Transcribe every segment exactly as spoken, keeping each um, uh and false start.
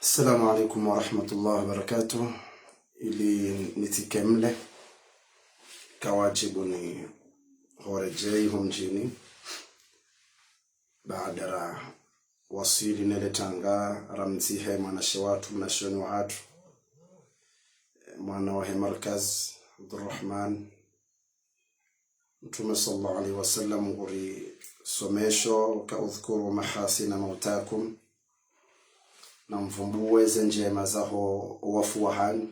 Assalamu alaikum warahmatullahi wabarakatuh. Ili nitike mle, kawajibu ni horedjei homdjini. Baada ra waswili nele tanga, ramtsihe mwanashe watru, mnashioni wahatru, mwana wahe markaz, Abdurrahman. Mtrume swallallahu alaihi wasallam ngurisomesho ka udhkuru mahasina mautakum, na mvumbuwe ze ndjema zaho wafu wahanyu.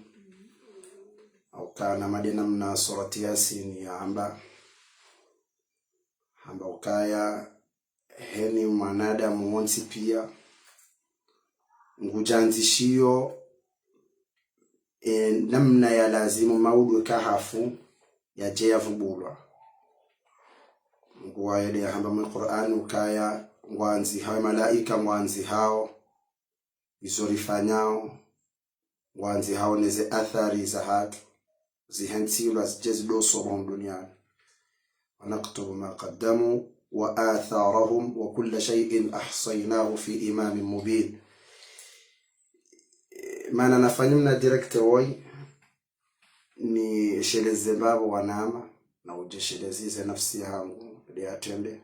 Au kana made namna surati Yasin yahamba, hamba ukaya heni mwanadamu wontsi pia ngudjandzishiyo e namna ya lazimu maudu eka hafu yadje yavubulwa. Mngu waye nde yahamba mwe Qur'an ukaya ngwandzihao, e malaika ngwandzihao izo rifanyao, ngwandzihao neze athari zahatru zihentsilwa zidje zidosomwa hunu duniani. ونكتب ما قدموا وآثارهم وكل شيء أحصيناه في إمام مبين. Mana nafanya mna direct woyi, nisheleze mbapvo wanama, na udjesheleze ze nafsi yahangu, nde yatrende.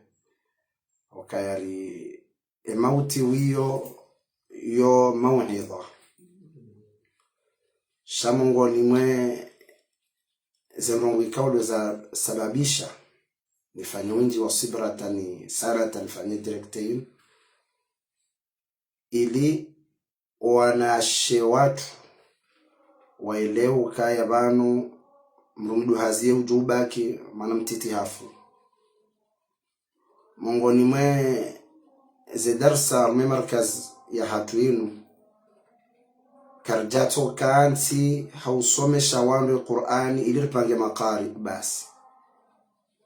Ukaya ri, e mauti wiyo, yo mauidha. Sha mongoni mwe ze ndrongoo ikao ndo zasababisha nifanye wendji wa swibra hata ni sara hata nifanye direct yinu, ili owanashe watru waelewe ukaya pvanu mdru mduhazi ye udjo ubaki, mana mtiti hafu. Mongoni mwe ze darsa mwe markaz yahatru yinu, karidjatso kantsi ha usomesha wandru e Qur'ani ili ripange makari basi.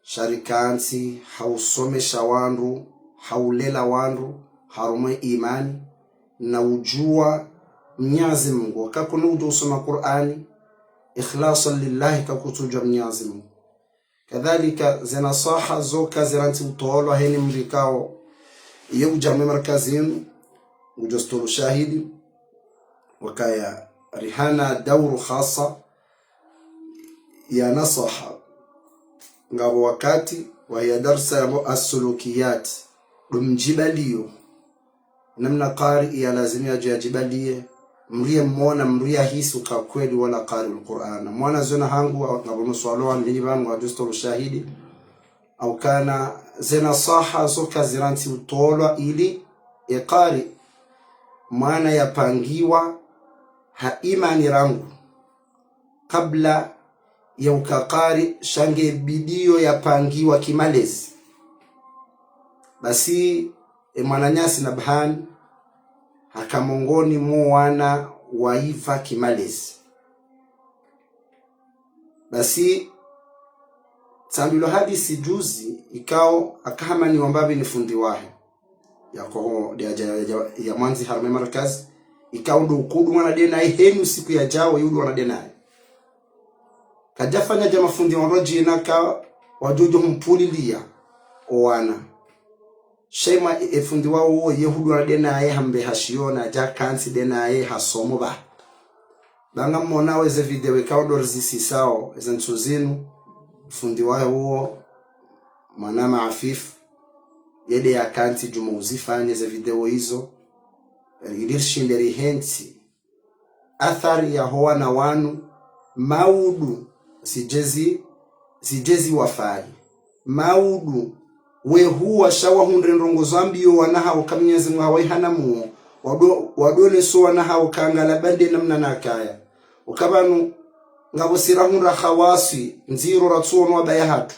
Sha rikantsi ha usomesha wandru, ha ulela wandru harumwa e imani, na udjuwa Mnyezi Mngu. Kakuna udjo usoma Qur'ani ikhlasan lillahi, kakutsudjuwa Mnyezi Mngu. Kadhalika, ze nasaha zoka zirantsi utolwa heni mdru ikao ye udja mwe markaz yinu, ngudjo zitolo shahidi, wakaya rihana dauru khasa ya nasaha. Ngapvo wakati wa ya darsa yambo as-sulukiyat, ndo mdjibaliyo. Namna kari ya lazimu yadje yadjibaliye, mdru ye mwona, mdru yahisi uka kweli wala kari ul Qur'an. Mwana zona hangu, ngapvo nusu walo wa mbili pvanu, ngwadjo zitolo shahidi. Au kana ze nasaha zoka zirantsi utolwa ili e kari mwana yapangiwa ha imani rangu kabla ya uka kari, sha nge bidiyo yapangiwa kimalezi. Basi, e mwananyasi Nabhan haka mongoni mwo wana waipva kimalezi. Basi, tsambilwa hadisi juzi, ikao akahamani wambapvi ni fundi wahe. Yako ho, ya, ya, ya, ya mwandzi harumwa e markaz, ikao ndo ukudu mwana nde naye, heni usiku yadjao, ye udu mwana nde naye. Kadjafanya dja mafundi wandru wadjina ka wadjo udjo humpuliliya owana. Sha e mwa, e fundi wawo ye udu mwana nde naye hambe hashiyo na dja kantsi nde naye hasomo ba. Ba ngamwonao eze video ikao ndo rizisisao, eze ntsu zinu, fundi wahe uwo, mwanama Afif, ye nde yakantsi djuma uzifanye ze video izo, ili rishinde rihentsi athari yaho wana wanu, maudu zidje zi, zidje ziwafali. Maudu wehuwa sha wahundre ndrongoo zambiyo wana hawo ka Mnyezi Mngu hawaihana muo, wado, wadoneso wana hawo ka ngalaba nde namna nakaya. Uka pvanu, ngapvo sira hundra khawaswi ndziro ratsuono wabaya hatru,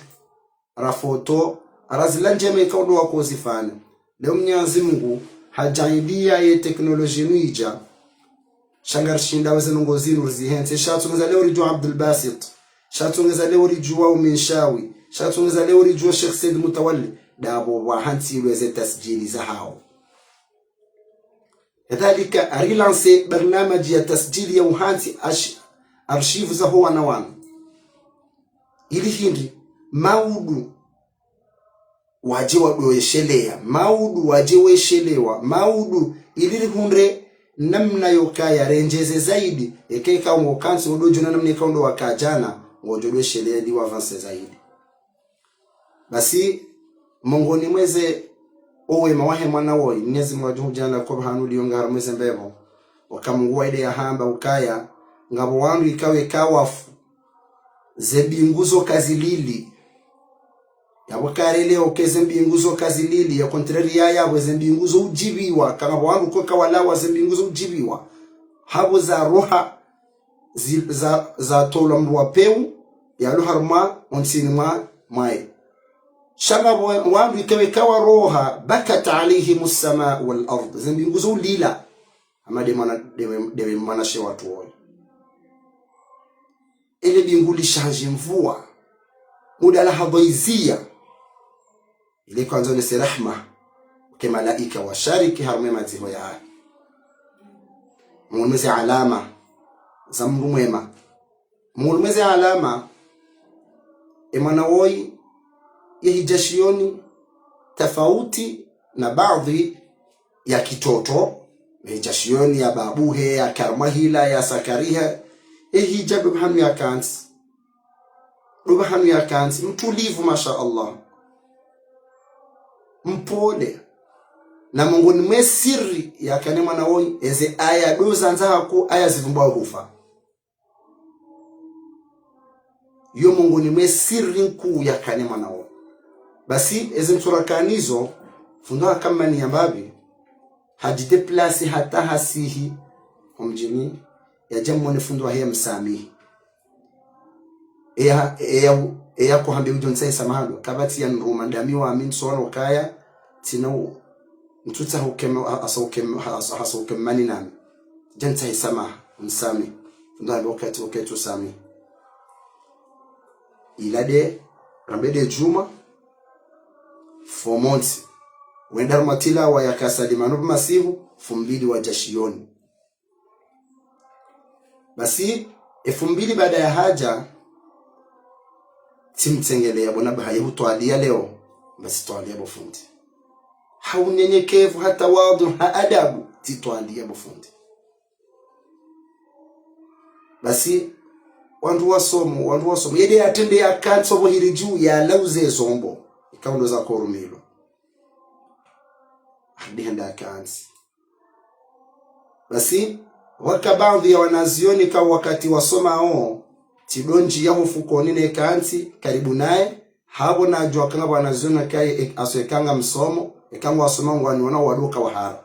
rafoto, razila ndjema ikao ndo wakozifanya. Leo Mnyezi Mngu hadjaaliya ye teknoloji inu idja, sha ngarishinda weze ndrongoo zinu rizihentse. Sha tsongeza leo ridjuwa Abdul Basit, sha tsongeza leo ridjuwa Uminshawi, sha tsongeza leo ridjuwa Sheikh Said Mutawalli, ndapvo pvwahantsilwa ze tasjili zahawo. Kadhalika, rilanse barnamaji ya tasjili ya uhantsi ash-, arshivu zaho wana wanu. Ili hindri, maudu wadje wadoesheleya, maudu wadje weshelewa, maudu ili rihundre namna yokaya rendjeze zaidi, eka ika ngo kantsi, ngodo djuna namna ika ndo waka djana, ngodo dweshelea ili wa avancer zaidi. Basi, mongoni mweze owema wahe mwana woyi, Mnyezi Mungu adjuhu djana kwa bahanu liyonga harumwa eze mbepvo, waka Mungu waide yahamba ukaya, ngapvo wandru ikawe kawafu, ze mbingu zo kazilili. Yapvo karele oke ze mbingu zo kazilili, ya contraire ya yapvo ze mbingu zo udjibiwa, ka ngapvo wandru ko kawalawa ze mbingu zo udjibiwa. Hapvo za roha, zi-, za, za tolwa mndru wa peu, yalo harumwa, ontsini mwa, mwaye. Sha ngapvo wandru ikawe kawaroha, bakat alayhimu ssamau wal ardh. Ze mbingu zo ulila. Hama nde mwana, nde, nde mwanamshe watru woyi. Ele mbingu lishandji mvua. Muda lahadha iziya. Ile kwandzo nese rahma. Ke malaika washariki harumwa ye madziho yahe. Mngoni mweze alama za mndru mwema. Mngoni mweze alama, e mwana woyi, ye hidja shioni, tafauti na baadhi ya kitoto, ye hidja shioni ya babuhe, ya karmahila, ya sakariha, ye hidja ndo pvahanu ya kantsi. Ndo pvahanu ya kantsi, mtulivu, masha Allah. Mpole. Na mongoni mwe siri yakana e mwana woyi, eze aya ndo zandza hako, aya zivumbuwa hufa. Yo mongoni mwe siri nkuu yakana e mwana woyi. Basi, eze ntsura kanizo, fundi wahe kamani ya mbapvi, hadji déplacer hata hasihi, omdjini, yadje mwone fundi wahe ya msamihi. Eya, eya, eya kuhambe udjo ntsahe samaha ndo, kapvatsi ya niruma ndami wami ntsono kaya, tsina u-, ntsutsaha ukema, ha-, hasa ukema, ha-, hasa, hasa ukemani nami. Dje ntsahe samaha, msamihi. Ndo amba okati, okati usamihi. Ila nde, rambe nde djumwa, fomontsi. Wenda harumwa tilawa ya kasalimano masihu, fumbili wadja shioni. Basi, efumbili baada ya hadja, tsimtsengelea bo na baha ye hutwaliya leo, basi twaliya bo fundi. Ha unyenyekevu, ha tawadhu, ha adabu, tsitwaliya bo fundi. Basi, wandru wasomo, wandru wasomo. Yende yatrende yakantsi opvo hiri dju, yalauze zombo. Ikao ndo za korumilwa. Harudi hende yakantsi. Basi, waka baadhi ya wanazioni ka wakati wasomao, tsindo ndjiya ho fukoni ne kantsi, karibu naye, hapvo nadjuwa ka ngapvo wanazioni kaye, e, aso eka nga msomo, eka ngwasoma ngwaniona wadoka wahara.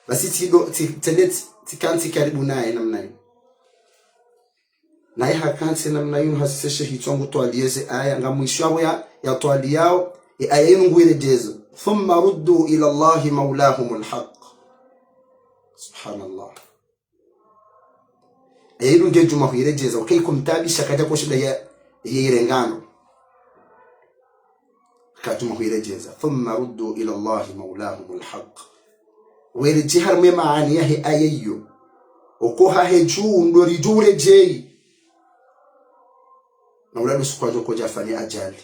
Basi tsindo, tsi-, tsende tsi-, tsikantsi karibu naye namna iyo. Naye hakantsi namna yinu haseshe hitswa ngu twaliye ze aya, nga mwisho apvo ya, ya twaliyao, e aya yinu nguyiredjezo. ثم ردوا إلى الله مولاهم الحق. Subhanallah. Aya yinu nge djumwa huyiredjeza, ukayi kumtabisha kadja ko shida ya, ya irengano. Kadjuma huyiredjeza. ثم ردوا إلى الله مولاهم الحق. Weredjeyi harumwa ye maana yahe aya iyo. Oko hahe dju, ndo ridjo uredjeyi. Na ula ndo suku wadjo kodja fanya ajali.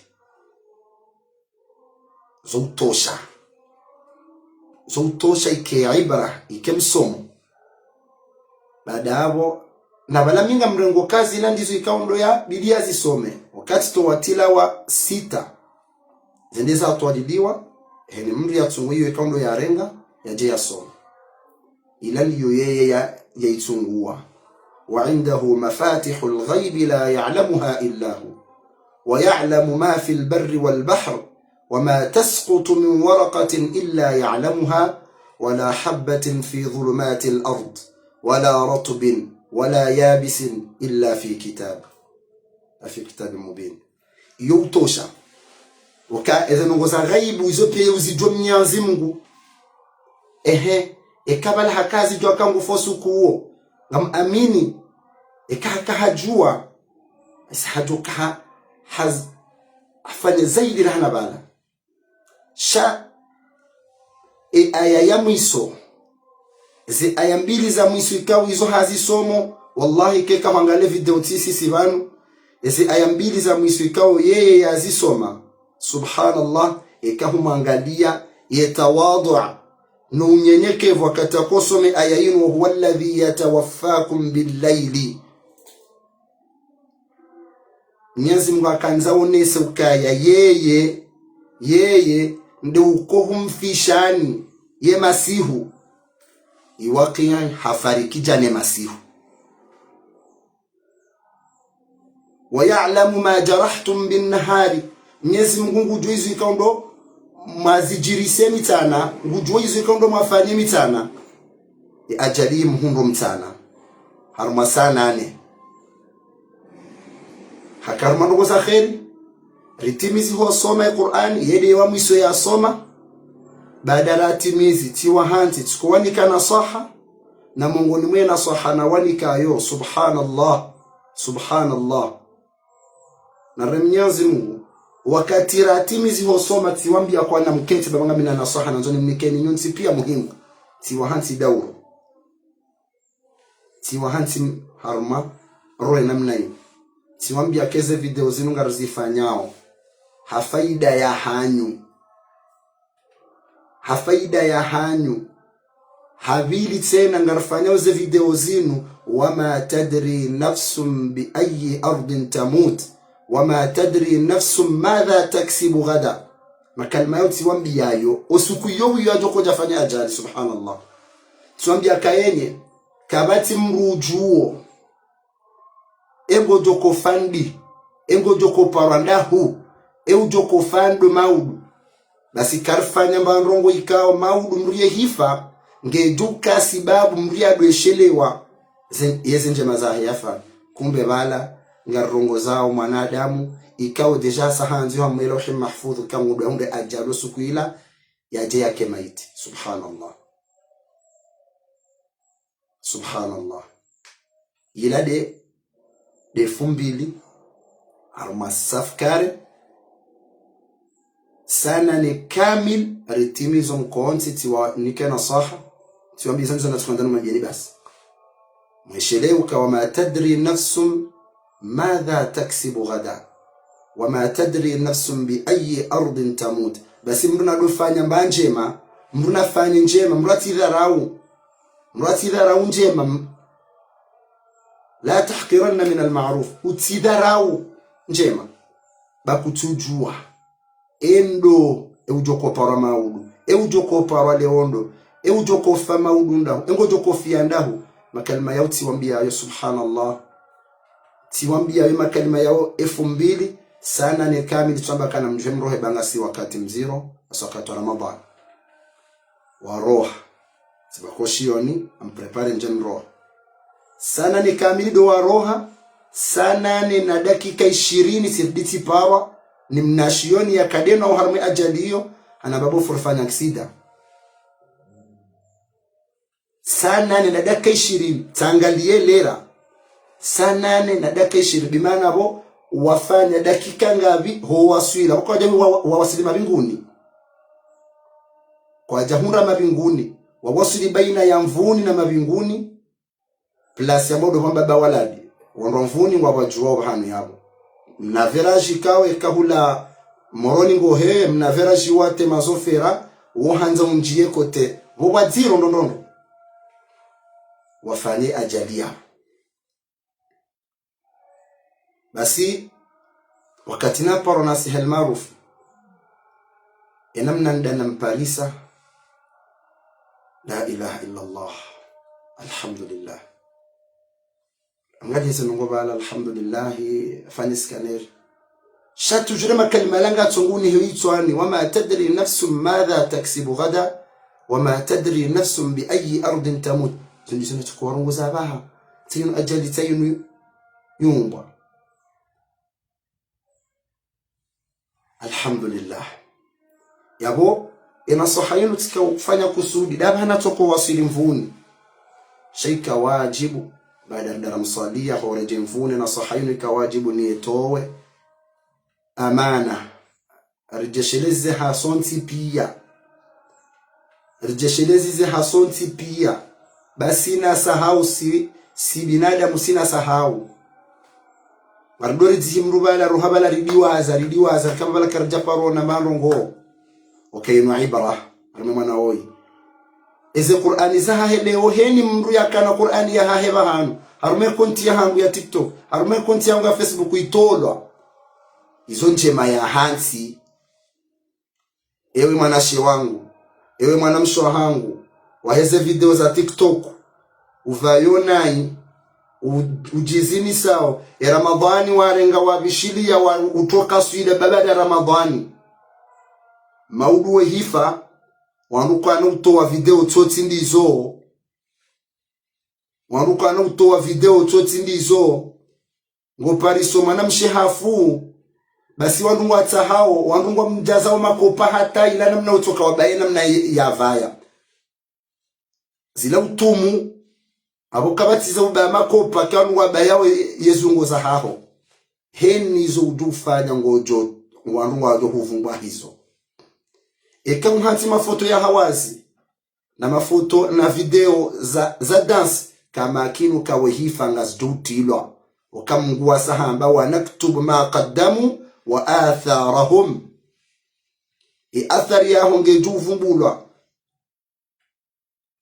Zo utosha. Zo utosha ike ibra, ike msomo. Baada apvo, na pvala mi ngamrengo ka zila ndizo ikao ndo yabidi yazisome. Wakati towa tilawa sita. Zende zatwaliliwa, hene mndru yatsungu iyo ikao ndo yarenga, yadje yasome. Ila ndiyo yeye ya, yaitsunguwa. وعنده مفاتح الغيب لا يعلمها إلا هو. ويعلم ما في البر والبحر. وما تسقط من ورقة إلا يعلمها ولا حبة في ظلمات الأرض ولا رطب ولا يابس إلا في كتاب. في كتاب مبين. Iyo utosha. Uka eze ndrongoo za ghaibu, izo piya uzidjuwa Mnyezi Mungu. Ehe, eka pvala hakazidjuwa ka ngufa suku uwo. Ngamwamini. Eka haka hadjuwa. Esa hadjuwa ka ha-, haz-, hafanya zaidi rahana pvala. Sha, e aya ya mwiso, ze aya mbili za mwiso ikao izo hazisomo, wallahi keka hwangaliya video tsisi si pvanu, eze aya mbili za mwiso ikao yeye yazisoma, subhanallah, eka humwangaliya ye tawadhu, no unyenyekevu wakati yakosome aya yinu, وهو الذي يتوفاكم بالليل. Mnyezi Mungu hakandza onese ukaya yeye, yeye nde ukohumfishani ye masihu. Iwakiya hafariki djana masihu. ويعلم ما جرحتم بالنهار. Mnyezi Mungu ngudjuwa izo ikao ndo mwazidjirise mitsana, ngudjuwa izo ikao ndo mwafanye mitsana. Ye ajali imhundro mtsana. Harumwa saa nane. Haka harumwa ndrongoo za kheri. Ritimizi hosoma ye Qur'ani, yende wa mwiso yasoma. Baada ratimizi, tsiwahantsi, tsikowanika nasaha. Na mongoni mwe nasaha nawanikayo, subhanallah, subhanallah. Nare Mnyezi Mungu, wakati ratimizi hosoma, tsiwambia kwana mkentsi, baba ngamina nasaha nandzo nimnikeni nyontsi pia muhimu. Tsiwahantsi dauro. Tsiwahantsi harumwa roho namna iyo. Tsiwambia eka ze video zinu ngarizifanyao ha faida yahanyu. Ha faida yahanyu. Havili tsena ngarifanyao ze video zinu, وما تدري نفس بأي أرض تموت، وما تدري نفس ماذا تكسب غدا. Makalima yao tsiwambiayo, o usiku iyo iyo yadjo kodja fanya ajali, subhanallah. Tsiwambia kayenye, kapvatsi mdru udjuo. E ngodjo kofa ndi, e ngodjo koparwa ndahu, e udjo kofa ndo maudu. Basi karifanya mba ndrongoo ikao maudu mdru ye hifa, ngedjo uka sibabu mdru yadweshelewa ze-, yeze ndjema zahe yafanya. Kumbe pvala, ngarongozao mwanadamu, ikao déjà sa handziwa mwe Lauhi Mahfudhu, ka ngudjo hundre ajali o usiku ila, yadje yake maiti. Subhanallah. Subhanallah. Ila nde, nde fumbili, harumwa safkare, saa nane kamili, ritimizo mkontsi, tsiwanike nasaha, tsiwambia izo ndizo natsokandza numwambieni basi. Mweshelee uka وما تدري نفس ماذا تكسب غدا، وما تدري نفس بأي أرض تموت. Basi mdru nadofanya mba ndjema, mdru nafanye ndjema, mdru atsidharau. Mdru atsidharau ndjema. لا تحقرن من المعروف. Utsidharau ndjema. Ba kutsudjuwa. E ndo, e udjo koparwa maudu. E udjo koparwa leo ndo. E udjo kofa maudu ndahu. E ngodjo kofia ndahu. Makalima yao tsiwambiayo, subhanallah. Tsiwambiayo makalima yao efumbili, saa nane kamili tsamba kana mdjuhe mrohe ba ngasi wakati mdziro, hasa wakati wa Ramadhani. Waroha. Tsibako shioni, amprepare ndje mroha. Saa nane kamili ndo waroha, saa nane na dakika ishirini tsirudi tsiparwa, ni mna shioni yakadena oharumwa ajali iyo, hana babo furfanya aksida. Saa nane na dakika ishirini, tsangaliye lera. Saa nane na dakika ishirini, bimaana pvo wafanya dakika ngapvi ho waswila. Pvo kwadja wa-, wa-, wawasili mabinguni. Kwadja hundra mabinguni. Wawasili baina ya Mvuni na mabinguni. Plasi ya modo pvamba ba waladi. Wandru wa Mvuni ngwapvadjuwa opvahanu yapvo. Mna veraji kawe kahula Moroni ngohe, mna veraji wate mazofera, wo handza undjiye kote. Pvo pvwadziro ndrondrondro. Wafanye ajali yapvo. Basi, wakati naparwa na Sehel Maruf, ena mna nda namparisa, la ilaha illa Allah, alhamdulillah. Angadjeze nungo pvala, alhamdulillah, fanye scanner. Sha toujours makalima yala ngatsongoni he itswani, وما تدري نفس ماذا تكسب غدا، وما تدري نفس بأي أرض تموت. Zindji zinu tsuko warongoza pvaha. Tsayinu ajali tsayinu yumbwa. Alhamdulillah. Yapvo, ena swaha yinu tsika ufanya kusudi, daba hana tsoko waswili Mvuni. Sha ika wajibu, baada dara mswalia, horedje Mvuni, na swaha yinu ika wajibu niyetowe. Amana. Ridjesheleze hasontsi pia. Ridjesheleze hasontsi pia. Ba tsina sahau si, si binadamu tsina sahau. Ngaridori dzihi mdru pvala, roha pvala ridiwaza, ridiwaza, kamba pvala karidja parwa na marongo. Okay, inu ibra. Harumwa mwana oyi. Eze Kur'ani zahahe leo, heni mndru yakana Kur'ani yahahe pvahanu, harumwa ye konti yahangu ya TikTok, harumwa ye konti yahangu ya Facebook itolwa. Izo ndjema yahantsi. Ewe mwanashe wangu, ewe mwanamshe wahangu, waheze video za TikTok, upvayo nayi, u-, udjizinisao, e Ramadhani warenga wapvishiliya wa-, utoka swida baada Ramadhani. Maudu we hifa, wandru kwana utowa video tsotsi ndizo. Wandru kwana utowa video tsotsi ndizo. Ngo pariso mwanamshe hafu. Basi wandru ngwatsahao, wandru ngwamdjazao makopa hata ila namna utsoka wabaye namna ye-, yapvaya. Zila utumu, apvo kapvatsi za ubaya makopa, ke wandru wabayao ye-, yezungo zahaho. Heni zo udjofanya ngodjo, wandru ngwadjo huvumbwa hizo. Eka uhantsi mafoto ya hawazi, na mafoto na video za, za dansi, kamakinu kawe hifa ngazidjo utilwa. Oka Mngu wasahamba, ونكتب ما قدموا وآثارهم. E athari yaho ngedjo uvumbulwa.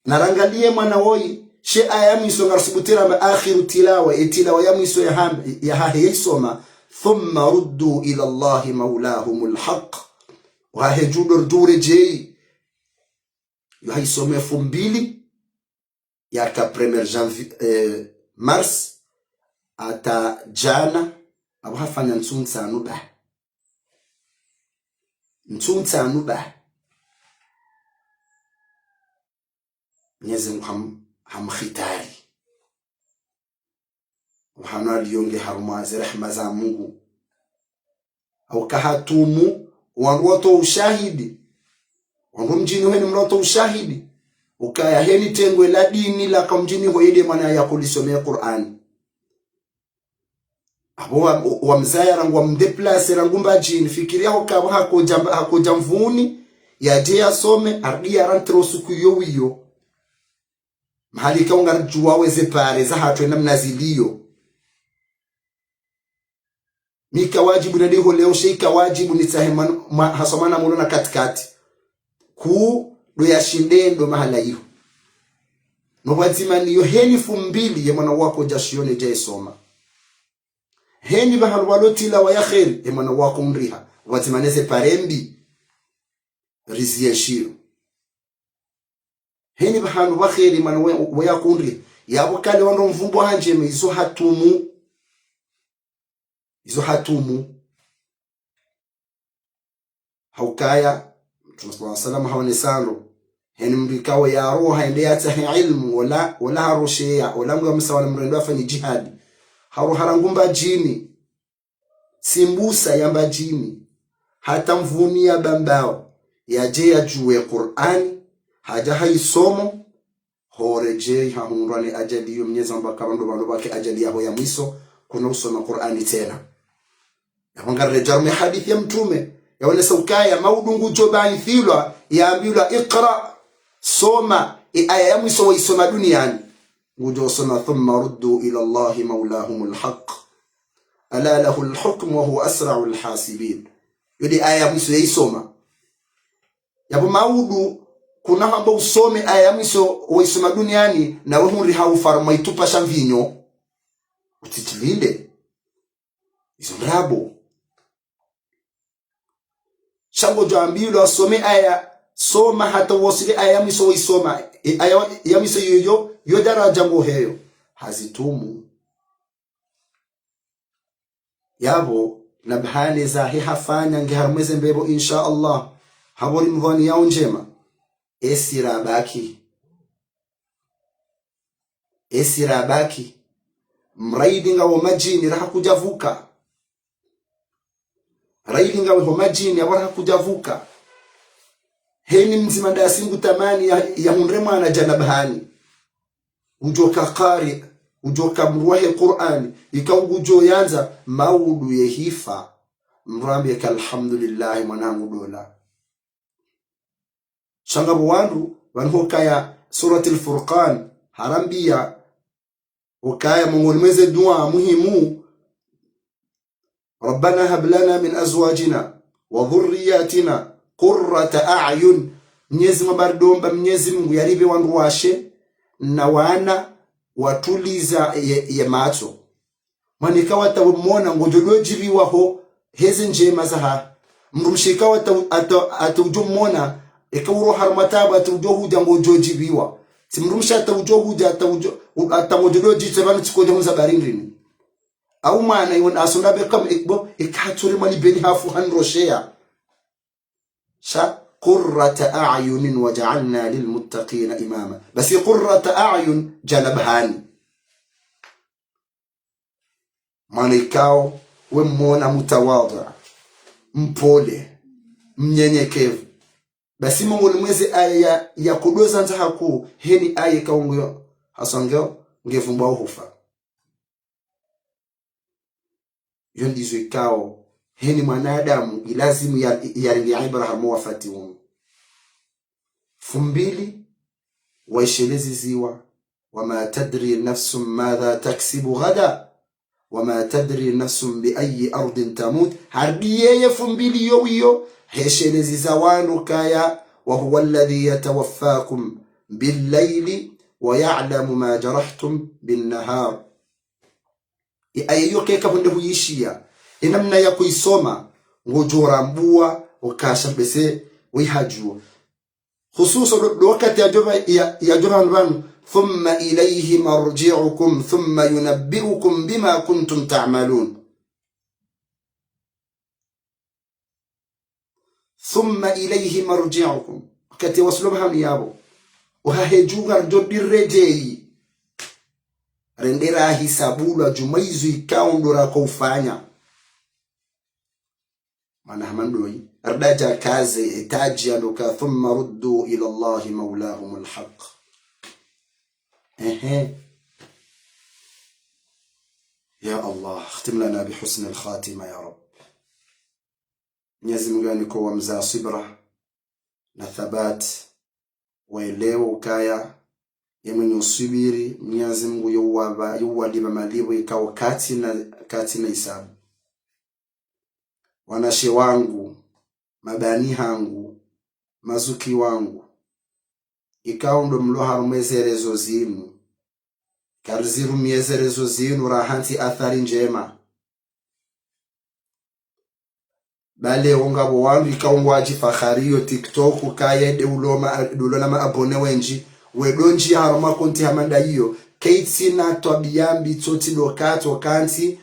Narangaliye mwana woyi, she aya ya mwiso ngarisubutiramba akhiru tilawa, e tilawa ya mwiso ya ham-, yahahe yaisoma, ثم ردوا إلى الله مولاهم الحق. Wahe djudor dure jeyi. Yo haisoma efu mbili, yaka premier janvier, eh, mars, hata djana, apvo hafanya ntsu ntsanu ba. Ntsu ntsanu ba. Mwenyezi Mungu ham-, hamkhitari. Wahanu aliyonge harumwa ze rehema za Mungu. Hauka hatumu, wandru watowa ushahidi. Wandru mdjini hweni mndru watowa ushahidi. Ukaya heni tengwe la dini laka mdjini ho yede mwana yakolisome Kur'ani. Apvo wa, wamzaya rangu wamdéplacé rangu Mbadjini. Fikiri yaho kapvo hakodja mba-, hakodja Mvuni, yadje yasome, harudi yarantre usuku iyo wiyo. Mahali ka ungaridjuwa weze pare zahatru namna ziliyo. Mi ka wadjibu nadiho leo, she ika wadjibu nitsahe mwan-, mwa-, haswa mwana mulo na katikati. Ku ndo yashinde ndo mahala iyo. No pvwadzima niyo heni efu mbili ye mwana wako djashiyo ne djaisoma. Heni pvahanu pvalo tilawa ya kheri, ye mwana wako undriha. Pvwadzima neze pare mbi. Riziye shiyo. Heni pvahanu pva kheri mwana we, we yakundri. Yapvo kale wandru mvumbo handjema izo hatumu. Izo hatumu. Haukaya, Mtrume swallallahu alayhi wasallam haonesa ndro. Heni mndru ikawo yaroha yende yatsahe ilmu, wola, wola harosheya, wola ngu ya msa wala mndru yende yafanye jihadi. Haroha rangu Mbadjini. Simbusa ya Mbadjini, hata Mvuni ya Bambao, yadje yadjuwe Kur'ani, hadja haisomo, horedjeyi hahundrwa ne ajali iyo Mnyezi Mungu hamba kapvandru pvandru pvake ajali yaho ya mwiso, kuna usoma Kur'ani tsena. Yapvo ngariredjeyi harumwa ye hadisi ya Mtrume, yaonesa ukaya maudu ngudjo baithilwa, yambilwa, "Iqra, soma, e aya ya mwiso waisoma duniani." Ngudjo soma, "ثم ردوا إلى الله مولاهم الحق." "ألا له الحكم وهو أسرع الحاسبين." Yo nde aya ya mwiso yaisoma. Yapvo maudu, kuna hamba usome aya ya mwiso waisoma duniani, nawe hundri haufarma itupa sha mvinyo. Utitulinde. Izo ndrabo. Sha ngodjo ambilwa usome aya, soma hata uwasili aya ya mwiso waisoma. E aya ya mwiso yoyo, yo daraja ngo heyo. Hazitumu. Yapvo, na bahane zahe hafanya nge harumwa eze mbepvo, insha Allah. Hapvo ri mdhwani yao ndjema. Esi rabaki. Esi rabaki. Mraidi ngawo madjini raha kudjavuka. Raidi ngawe ho madjini, yapvo raha kudjavuka. Heni mdzima ndasi ngu tamani ya, yahundre mwana djana bahani. Udjoka kari, udjoka mndru wahe Kur'ani, ika ngudjo yandza maudu ye hifa. Mrambe ka alhamdulillahi mwanangu dola. Sha ngapvo wandru, pvanu hukaya Suratil Furqan, harambiya, hukaya mongoni mweze dua muhimu, "ربنا هب لنا من أزواجنا وذرياتنا قرة أعين Mnyezi Mungu, baridomba Mnyezi Mungu yaripve wandru washe na wana watuliza ye, ye matso. Mwana ikao hata we mwona ngodjo djibiwa ho heze ndjema zahahe. Mdrumshe ikao hata, hata, hata udjo mwona, eka uro harumwa taabu hata udjo hudja ngodjo djibiwa. Tsi mdrumshe hata udjo hudja, hata udjo, hata ngodjo djitse pvanu tsi kodja mza barindrini. Au mwana iwona asonda be kam, ikbo, eka hatsuri mwani beni hafu hanrosheya. Sha قرة أعين واجعلنا للمتقين إماما. Basi قرة أعين dja nabahani. Mwana ikao we mwona mutawadhi, mpole, mnyenyekevu. Basi mongoni mweze aya ya, ya kudoza ndza haku, heni aya ikao nguyo, haswa ngeo, ngevumbwa uhufa. Yo ndizo ikao, heni mwanadamu, ilazimu ya, yarenge ibra harumwa wafati unu. Fumbili, waisheleziziwa, وما تدري نفس ماذا تكسب غدا، وما تدري نفس بأي أرض تموت. Harudi yeye fumbili yo wiyo, hesheleziza wanu kaya, وهو الذي يتوفاكم بالليل ويعلم ما جرحتم بالنهار. I aya iyo keka pvonde huyishiya, inamna ya kuyisoma, ngodjo rambua, ukasha bese, wihadjuo. Hususo do, do wakati yadjo ba, ya, yadjo ba pvanu, ثم إليه مرجعكم ثم ينبئكم بما كنتم تعملون. ثم إليه مرجعكم. Wakati wasilo pvahanu yapvo. Ohahe dju ngaridjo diredjeyi. Rende rahisabulwa djumwa izo ikao ndo rako ufanya. Mana hama ndoyi. Ridja kaze, etadji yanuka, ثم ردوا إلى الله مولاهم الحق. Ehe. يا الله، اختم لنا بحسن الخاتمة يا رب. Mnyezi Mungu yanike wamza subira na thabati, waelewe ukaya, ye mwenye usubiri, Mnyezi Mungu yo uwapva, yo uwalipva malipvo ikao katsina, katsina hisabu. Wanashe wangu, mabani hangu, mazuki wangu, ikao ndo mlo harumwa eze réseaux zinu, karizirumia eze réseaux zinu rahantsi athari ndjema. Bale ongapvo wandru ikao ngwadjifahariyo TikTok, kaye nde ulo ma, nde ulo na ma abonnés wendji, we ndo ndji harumwa konti hama nda iyo, kaitsina twabiya mbi tsotsi ndo katso kantsi,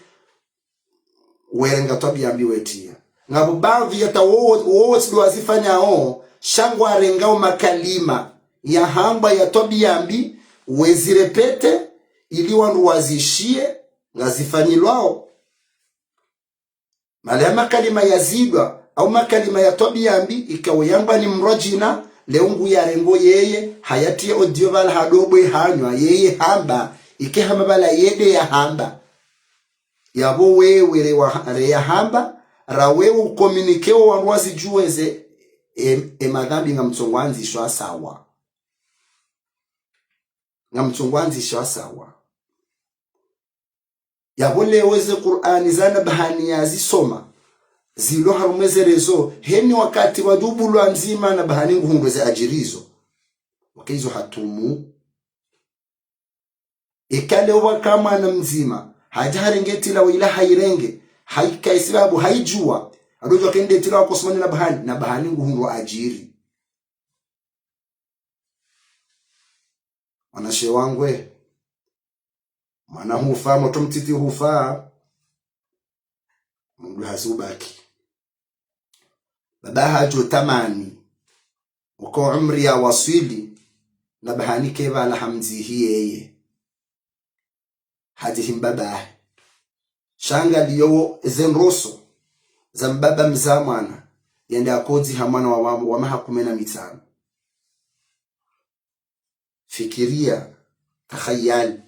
werenga twabiya mbi wetiya. Ngapvo baadhwi yata wowo, wowo tsi ndo wazifanyao, sha ngwarengao makalima yahambwa ya twabiya mbi, wezirépéter, ili wandru wazishiye, ngazifanyilwao. Mala ya makalima ya zidwa, au makalima ya twabiya mbi, ikao yambwa ni mdru djina, leo ngu yarengo yeye, hayatiye audio pvala hadobwe hanywa, yeye hamba, ike hama pvala ye nde yahamba. Yapvo wewe re wa, re yahamba, ra wewe ucommuniquer wo wandru wazidjuwe ze, e, e madhambi ngamtsongo andzisho sawa. Ngamtsongo andzisho sawa. Yapvo leo eze Kur'ani za nabahani yazisoma, zilo harumwa eze réseaux, heni wakati wadjubulwa ndzima nabahani nguhundro ze adjiri zo. Waka izo hatumu. Eka leo waka mwana mdzima, hadja harenge tilawa ila hayirenge, hayika isibabu, hayidjuwa, hadodjuwa kende tilawa kosomani nabahani, nabahani nguhundro adjiri. Wanashe wangu, mwana hufa, motro mtiti hufa, mndru hazi ubaki. Baba hadjo tamani, uka umri ya waswili, nabahani ke pvala hamdzihi yeye. Hadjihi mbabahe. Sha ngaliyo wo eze ndroso za mbaba mza mwana, yende akodzi ha mwana wa, wa, wa maha kume na mitsanu. Fikiriya, takhayali.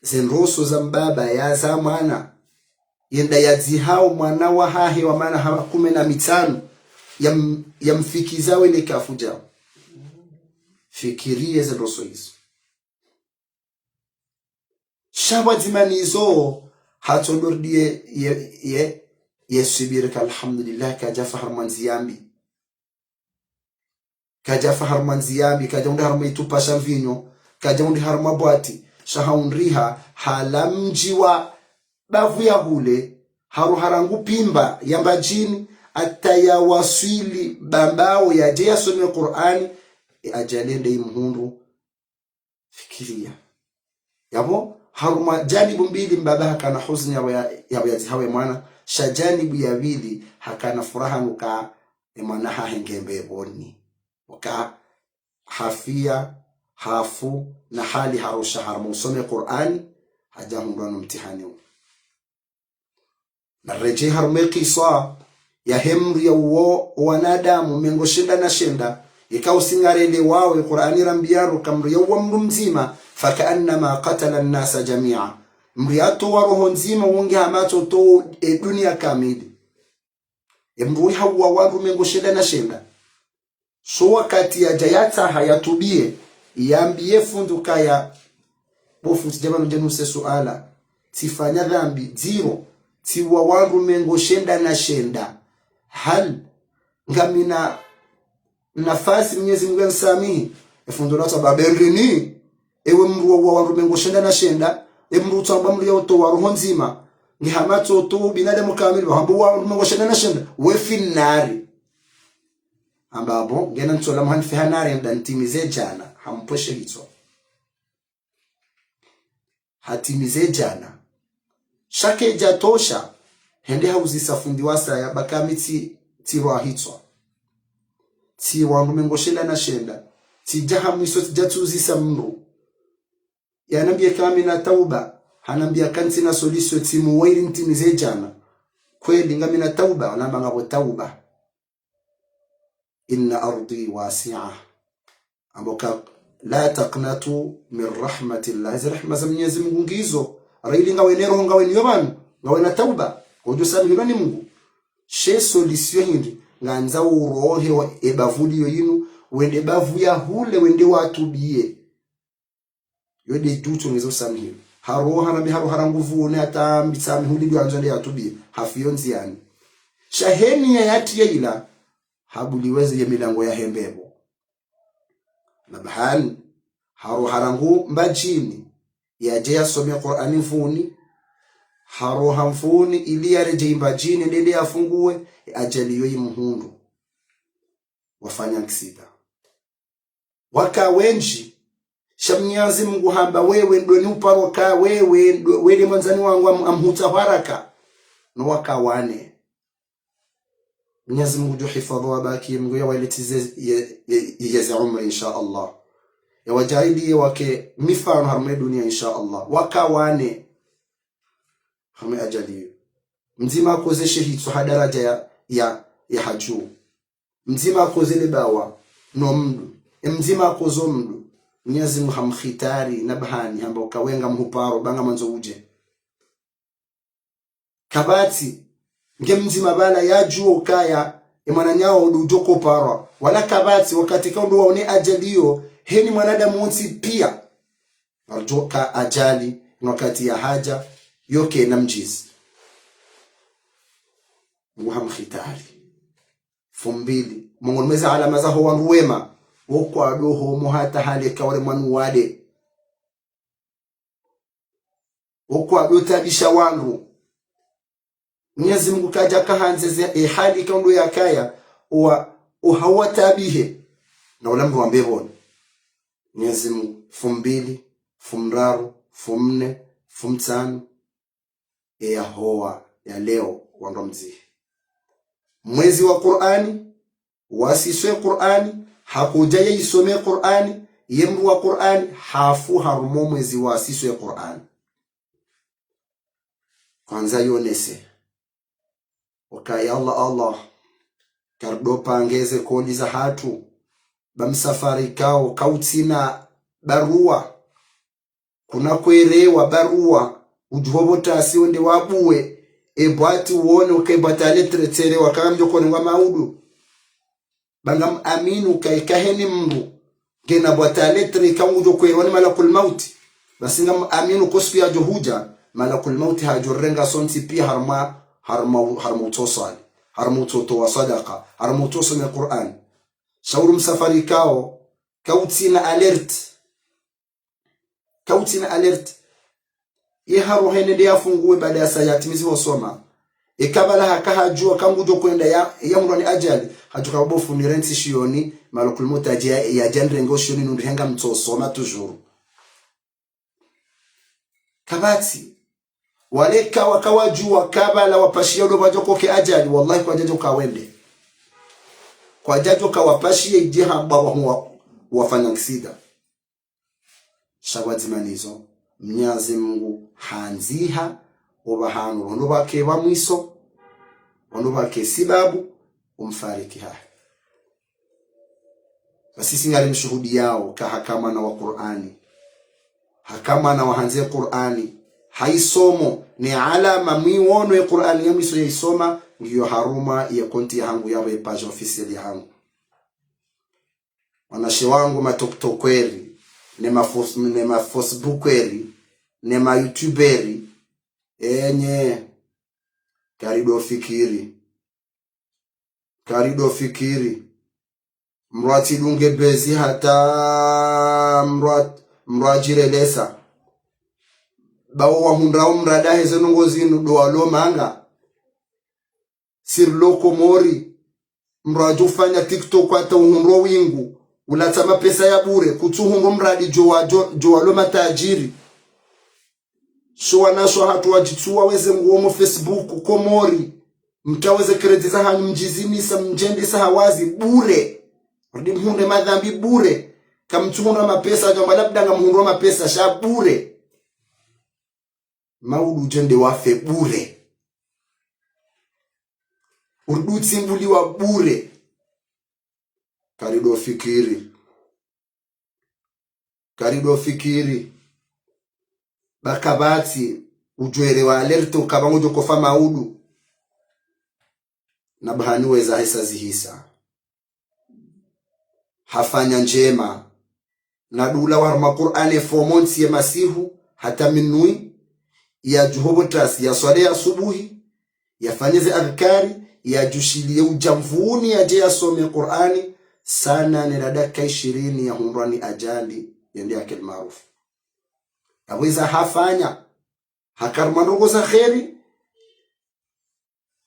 Ze ndroso za mbaba yaza mwana, yenda yadzihao mwana wahahe wa maha kume na mitsanu, yam, yamfikiza wene kafu djao. Fikiriya ze ndroso izo. Sha pvwadzima nizo, hatsondo ridi ye, ye, ye, ye subiri ka alhamdulillah, kadjafa harumwa ndziya mbi. Kadjafa harumwa ndziya mbi, kadjahundriha harumwa itsupa sha mvinyo, kadjahundriha harumwa bwati, sha hahundriha hala mdji wa bavu ya hule, haruha rangu Pimba ya Mbadjini, hata yawaswili Bambao yadje yasome Kur'ani, e ajali yende imhundru. Fikiriya. Yapvo, harumwa janibu mbili mbaba hakana huzni yapvo ya, yapvo yazihawe mwana, sha janibu ya pvili hakana furaha nuka e mwana hahe nge mbepvoni. Uka hafiya, hafu, na hali harusha harumwa usome Kur'ani, hadja hundrwa no mtihani unu. Na redjei harumwa e kiswa yahe mdru yauwa wanadamu mengo shenda na shenda, ika usingarele wawe Kur'ani rambiya ro ka mdru yauwa mdru mdzima, فكأنما قتل الناس جميعا. Mdru yatowa roho ndzima wonge hama tsotowa e duniya kamili. E mdru hauwa wandru mengo shenda na shenda. So wakati yadja yatsaha yatubiye, yambiye fundi ukaya, bo fundi, djaba nudje nuse suala. Tsifanya dhambi ndziro, tsiwa wandru mengo shenda na shenda. Hal ngamina nafasi Mnyezi Mungu yanisamihi? E fundi latsa babe ndrini. Ewe mdru wauwa wandru mengo shenda na shenda, e mdru utsamba mdru yautowa roho ndzima, nge hama tsotowa binadamu kamili, wahamba wandru mengo shenda na shenda, we fi nnari. Hamba bo, ngena ntsola muhanife ha nari nda ntimize djana, hampvweshe hitswa. Hatimize djana. Sha kedjatosha, hende hauzisa fundi wasaya, ba ka mi tsi, tsi rwa hitswa. Tsi wandru mengo shenda na shenda. Tsidja ha mwiso, tsidja tsuzisa mdru. Yanambiye ka ngamina tauba, hanambiya ka ntsina solution, tsimuwa ili ntimize djana. Kweli ngamina tauba, hanamba ngapvo tauba. إن أرضي واسعة. Hamba ka, لا تقنطوا من رحمة الله. Ezi rahma za Mnyezi Mungu ngizo. Rayili ngawe ne roho, ngawe nayo pvanu, ngawe na tauba, ngodjo samihilwa ni Mungu. She solution hindri? Ngandzao urohe wa e bavu liyo yinu, wende bavu ya hule, wende watubiye. Yo nde djutsho ngezo samihilwa. Haroha nambi haroha rangu pvuni hata mbi samihuli ndo andzo nde yatubiye. Hafiyo ndziyani. Sha he niya yatiya ila, habuliwa ze ye milango yahe mbepvo. Na bahani, haroha rangu Mbadjini, yadje yasome Kur'ani Mvuni, haroha Mvuni ili yaredjei Mbadjini, ndende yafunguwe, e ajali yo imhundru. Wafanya aksida. Waka wendji, sha Mnyezi Mungu hamba wewe ndo ni uparo ka wewe ndo, wele mwandzani wangu am-, amhutsa haraka. No waka wane. Mnyezi Mungu ngudjo hifadhwi wabaki, Mungu yawaletize ye, ye, yeze umri, insha Allah. Yawajaaliye wake mifano harumwa e duniya, insha Allah. Waka wane. Harumwa e ajali yo. Mdzima hakoze she hitswa ha daraja ya, ya, ya hadju. Mdzima hakoze le bawa no mdru. E mdzima hakozo mdru. Mnyezi Mungu hamkhitari na bahani, hamba uka we ngamhuparo, ba ngamwandzo udje. Kapvatsi, nge mdzima pvala yadjuwa ukaya, e mwananyawo ndo udjo koparwa. Wala kapvatsi, wakati ka ndo waone ajali yo, heni mwanadamu wontsi piya. Arjuka ajali, no wakati ya hadja, yo kena mdjizi. Mungu hamkhitari. Fumbili. Mongoni mweze alama zaho wandru wema. Wo kwadjo homo hata hale ka wale mwanu wade. Wo kwadjo tabisha wandru. Mnyezi Mungu kadja kahandze ze, e hali ka ndo yakaya, owa, oha watabihe. Na ula mdru wa mbepvoni. Mnyezi Mungu, fumbili, fumraru, fumne, fumtsanu, e yahowa ya leo wandru mdzihi. Mwezi wa Kur'ani, wasiswe Kur'ani, hakudja ye isome Kur'ani, ye mdru wa Kur'ani, hafu harumwa mwezi wasiswe Kur'ani. Kwandza yonese. Uka ya Allah, Allah, kardjo pangeze koli zahatru, ba msafara ikao, kautsina baruwa, kuna kwerewa baruwa, udjuwa botasi wende wabuwe, e bwati wone, uka e bwati ya lettre tsere, wakanga mdjo kone ngwa maudu. Ba ngam aminu ka ika heni mdru ngena bwati ya lettre ika ngudjo kwerewa ni malakul mauti. Basi ngam aminu ko siku yadjo hudja, malakul mauti hadjo renga sontsi piya harumwa, harumwa, harumwa utso swali, harumwa utso towa sadaka, harumwa utso some Kur'ani. Sha uru msafara ikao, kautsina alerte. Kautsina alerte. Ye haruhene nde yafunguwe baada ya saya yatimizi hosoma. Eka bala haka hajua kangudjo kwenda ya, ya hundrwa ni ajali. Hajua ka bo fundi rentsi shioni, malakul mauti yadje ya, yadje yanirenge shioni nundri henga mtsosoma toujours. Kapvatsi. Wale ka waka wajua ka bala wapashiya ulo wadjo koke ajali, wallahi kwadjadjo ka wende. Kwadjadjo ka wapashiye idje hamba wa huwa, wafanya ngisida. Sha pvwadzima nizo, Mnyezi Mungu handziha, opvahanu, wandru wake wa mwiso, wandru wake sibabu, umfariki hahe. Basi sisi ngari mshuhudiyao ka haka mwana wa Kur'ani. Haka mwana wa handze Kur'ani. Haisomo, ni alama mwiwono ye Kur'ani ya mwiso yaisoma, ngiyo harumwa ye konti yahangu yapvo ye page officielle yahangu. Wanashe wangu ma TikTokeri, ne ma fos-, ne ma Facebookeri, ne ma YouTuberi, enyi, karido fikiri. Karido fikiri. Mdru atsidunge bezi hata mdru at-, mdru adjirelesa. Bawo wahundrao mradi heze ndrongo zinu ndo walo manga. Sirlo Komori. Mdru adjo ufanya TikTok hata uhundro wingu. Ulatsa mapesa ya bure. Kutsuhundro mradi djo wa, djo, djo walo matajiri. Sho wanasho hatru wadjitsuwa weze nguo mo Facebook, Komori. Mtaweze crédit zahanyu mdjizimisa, mdjendesa hawazi, bure. Rudi mhundre madhambi bure. Kamtsuhundra mapesa, djamba labda ngamhundro mapesa, sha bure. Maudu udjende wafe bure. Urudi utsimbuliwa bure. Karido fikiri. Karido fikiri. Ba kapvatsi udjwere wa alerte ukapva ngodjo kofa maudu. Na bahani weza hesa zihisa. Hafanya ndjema. Na dula wa harumwa Kur'ani fomontsi ye masihu hata minwi, yadjuho pvo tasi, yaswali ya subuhi, yafanye ze adhkari, yadjushiliye udja mvuni yadje yasome Kur'ani, sana ne la dakika ishirini yahundrwa ni ajali, yende yake almaarufu. Yapvo iza hafanya, haka harumwa ndrongo za kheri,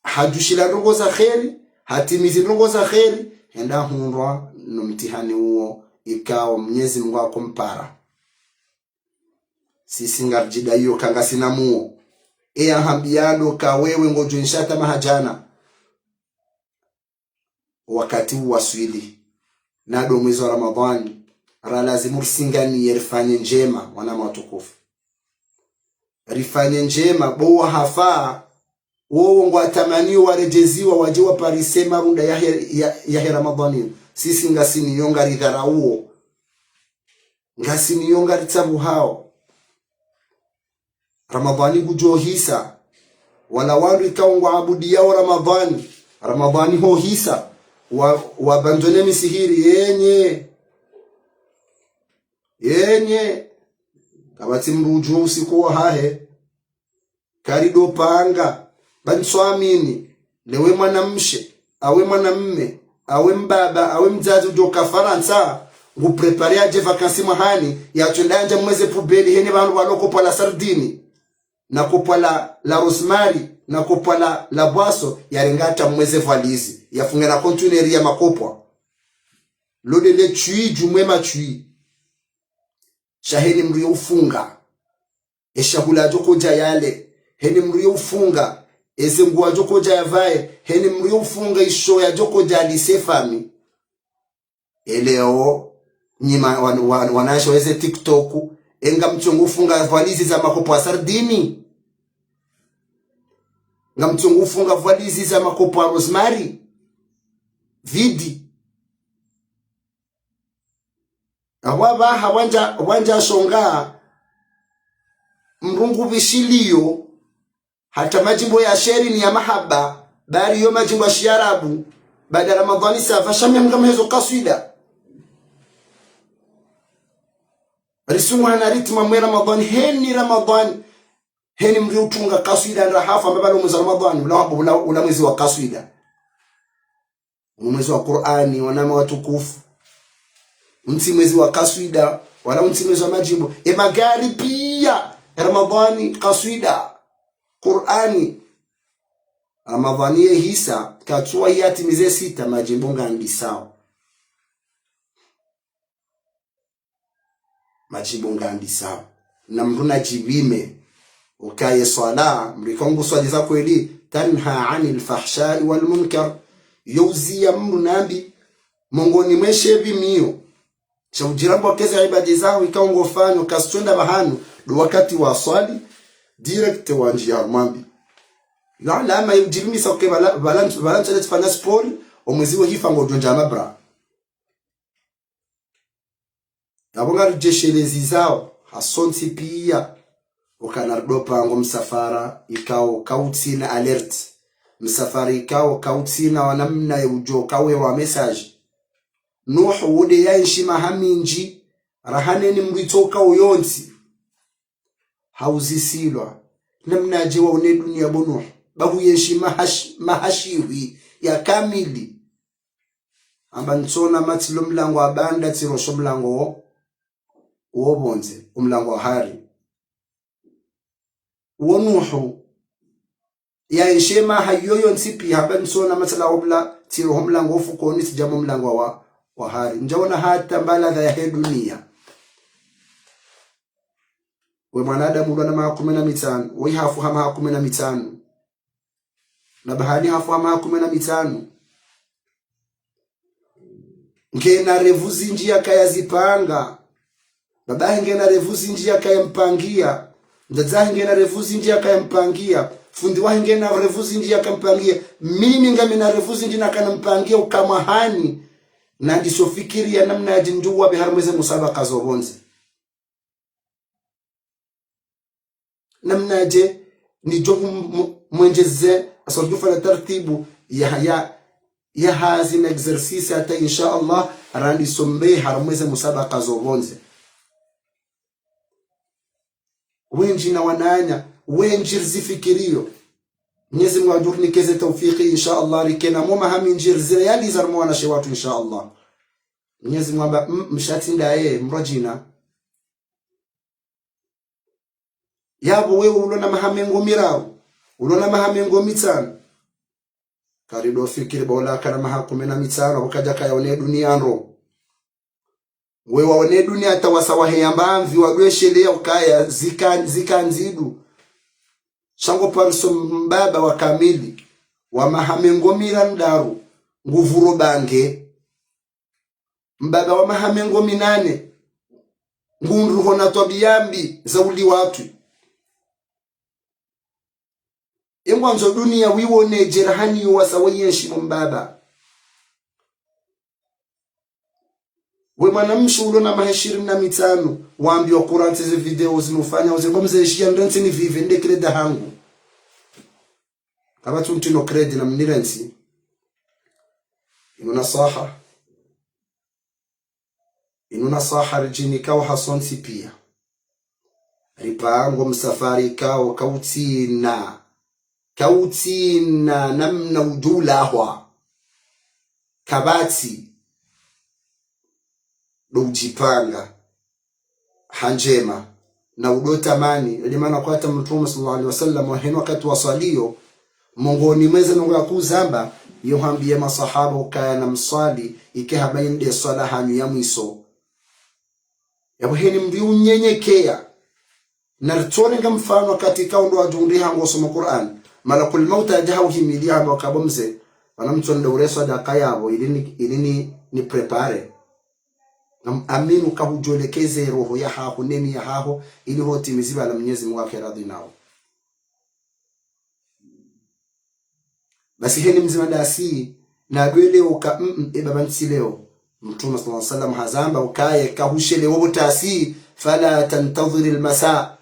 hadjushila ndrongo za kheri, hatimizi ndrongo za kheri, hende ahundrwa no mtihani uwo, ikao Mnyezi Mungu hakompara. Sisi ngaridjidayio ka ngasina muo. Eya hambiyalo ka wewe ngodjo inshata mahadjana. Wakati uwaswili. Nado mwezi wa Ramadhani. Ralazimu risinganiye rifanye ndjema, wananya watukufu. Rifanye ndjema, bo wahafa, wowo ngwatamaniyo waredjeziwa, wadje waparise marunda yahe, ya, yahe Ramadhani. Sisi ngasiniyo ngaridharauo. Ngasiniyo ngaritsabuhao. Ramadhani ngudjo hisa. Wala wandru ikao ngwaabudiyao Ramadhani. Ramadhani hohisa. Wa, wabandzwe ne misihiri, yenye. Yenye. Kapvatsi mdru udjuo usiku wahahe. Karido panga. Ba ntswamini. Lewe mwanamshe. Awe mwanamme. Awe mbaba. Awe mdzadze udjo ka Farantsa. Ngu préparer yadje vacances mwahani. Yatswenda yandja mweze poubelle. Hene pvanu pvalo kopwa la sardine. Na kopwa la, la rosemary. Na kopwa la, la boisson. Yarenga hata mweze valizi. Yafunge na conteneur ya makopwa. Lodele tswi, djumwe matswi. Sha heni mdru yo ufunga. Eshahula yadjo kodja yale. Heni mdru yo ufunga. Eze nguo yadjo kodja yavae. Heni mdru yo ufunga isho yadjo kodja yalise fami. Eleo, nyima wan-, wan-, wanashe weze TikTok. Enga mtsongo ufunga valizi za makopwa sardine. Nga mtsongo ufunga valizi za makopwa rosemary. Vide. Apvo apvaha wandja, wandja shonga mdru ngu pvishiliyo, hata madjimbo ya sheri ni ya mahaba, bari yo madjimbo ya shiarabu, baada Ramadhani sava, sha mi ngamhezo kaswida. Risungu hana rythme mwe Ramadhani, heni Ramadhani, heni mdru yo utunga kaswida nda hafa, mbaba lo mwezi wa Ramadhani, ula, ula, ula mwezi wa kaswida. Unu mwezi wa Kur'ani, wananya watukufu. Unu tsi mwezi wa kaswida, wala unu tsi mwezi wa madjimbo. E magari pia, Ramadhani, kaswida. Kur'ani. Ramadhani yehisa, katsuwa yatimize sita, madjimbo ngandisao. Madjimbo ngandisao. Na mndru nadjipvime. Ukaya ye swala, mndru ikao nguswaliza kweli, تنهى عن الفحشاء والمنكر. Yo uziya mndru na mbi, mongoni mwa she pvimio. Sha udjiramba ukaya ze ibada zaho ikao ngofanyo, kazitsonda pvahanu, ndo wakati wa swali, direct wandjiya harumwa mbi. Yo alama yo udjipvimisa uke pvala, pvala, pvala ntswele tsifanya sport, omwezi wehifa ngodjo ndja mabra. Yapvo ngaridjeshelezao, hasontsi pia, ukana ridopanga omsafara ikao kautsina alerte. Msafara ikao kautsina wanamna ye udjo kawe wa message. Nuhu wude yaenshi maha mindji, raha neni mndru itsokao yontsi. Hauzisilwa. Namnadje waone dunia bo Nuhu. Ba huyenshi mahash-, maha shihwi ya kamili. Amba ntsona matsilo mlango wa banda tsirosho mlango wo, wo pvondze, omlango wa hari. Wo Nuhu, yaenshi maha yoyontsi pia hamba ntsona matsila obla, tsiroho mlango wo fukoni tsidjamo mlango wa, wa hari. Ndjaona hata mbaladha yahe dunia. We mwanadamu ulwa na maha kume na mitsanu, we hafu ha maha kume na mitsanu. Na bahali hafu ha maha kume na mitsanu. Ngena revu zindji yakaya zipanga. Babahe ngena revu zindji yakaya mpangia. Mdzadze wahe ngena revu zindji yakaya mpangia. Fundi wahe ngena revu zindji yakaya mpangia. Mimi ngamina revu zindji nakana mpangia ukamwa hani. Na ndisofikiri ya namnadje ndjuwa be harumwa ze musabaka zo pvondze. Namnadje, nidjo hum-, mu-, mwendjeze, asordjufa na tartibu, ya, ya, ya hazi na exercice hata insha Allah, randisombe harumwa ze musabaka zo pvondze. Wendji na wananya, wendji rizifikiriyo. Mnyezi Mungu adjurnikeze taufiki, insha Allah, rikena mo maha mindji rizirealiza harumwa wanashe watru, insha Allah. Mnyezi Mungu amba, mm, mshatsi ndaye, mrojina. Yapvo wewe ulona maha mengo miraru, ulona maha mengo mitsanu. Karidofikiri ba ola kana maha kume na mitsanu, apvo kadjakaya one dunia ndro. Wewe waone dunia hata wasa waheya mbamvi, wadweshelea ukaya zika, zika ndzidu. Sha ngo pariso mbaba wa kamili, wa maha mengo mirandaru, nguvuro bange. Mbaba wa maha mengo minane, ngundruho na twabiya mbi za uli watwi. Engwandzo dunia wiwone dje raha ni yo wasa wayenshi mo mbaba. We mwanamshe ulona maha ishirini na mitsanu, wambiwa kurantsi ze video zinufanya, uze bo mze shiya nirantsi ni vive, nde kredi hangu. Kapvatsi ntsino kredi na mnirantsi. Inu nasaha. Inu nasaha ridjinikao hasontsi pia. Ripango msafara ikao kautsina. Kautsina namna udjo ulahwa. Kapvatsi. Ndo udjipanga. Ha ndjema. Na udo tamani, ndo mana kwata Mtrume swallallahu alaihi wasallam, waheni wakati waswaliyo, mongoni mwa ze nongo yakuzamba, yo hambiye maswahaba ukaya namswali, ike hamba inde swala hanyu ya mwiso. Yapvo heni mndru unyenyekeya. Na ritsorenga mfano wakati ikao ndo wadjundriha ngosoma Qur'an. Malakul mauti hadja hauhimiliya hamba ukaya bo mze, pvanu mtsonde ure swadaka yapvo, ili ni, ili ni, ni prépare. Ngam amini uka hudjolekeze roho yahaho, neni yahaho, ili hotimizi pvala Mnyezi Mungu yake radhi nawo. Basi heni mdzima ndasi, nadwele uka, mm, mm, e baba ntsi leo. Mtrume swallallahu alaihi wasallam hazamba ukaya, eka hushelewa bo tasi, فلا تنتظر المساء.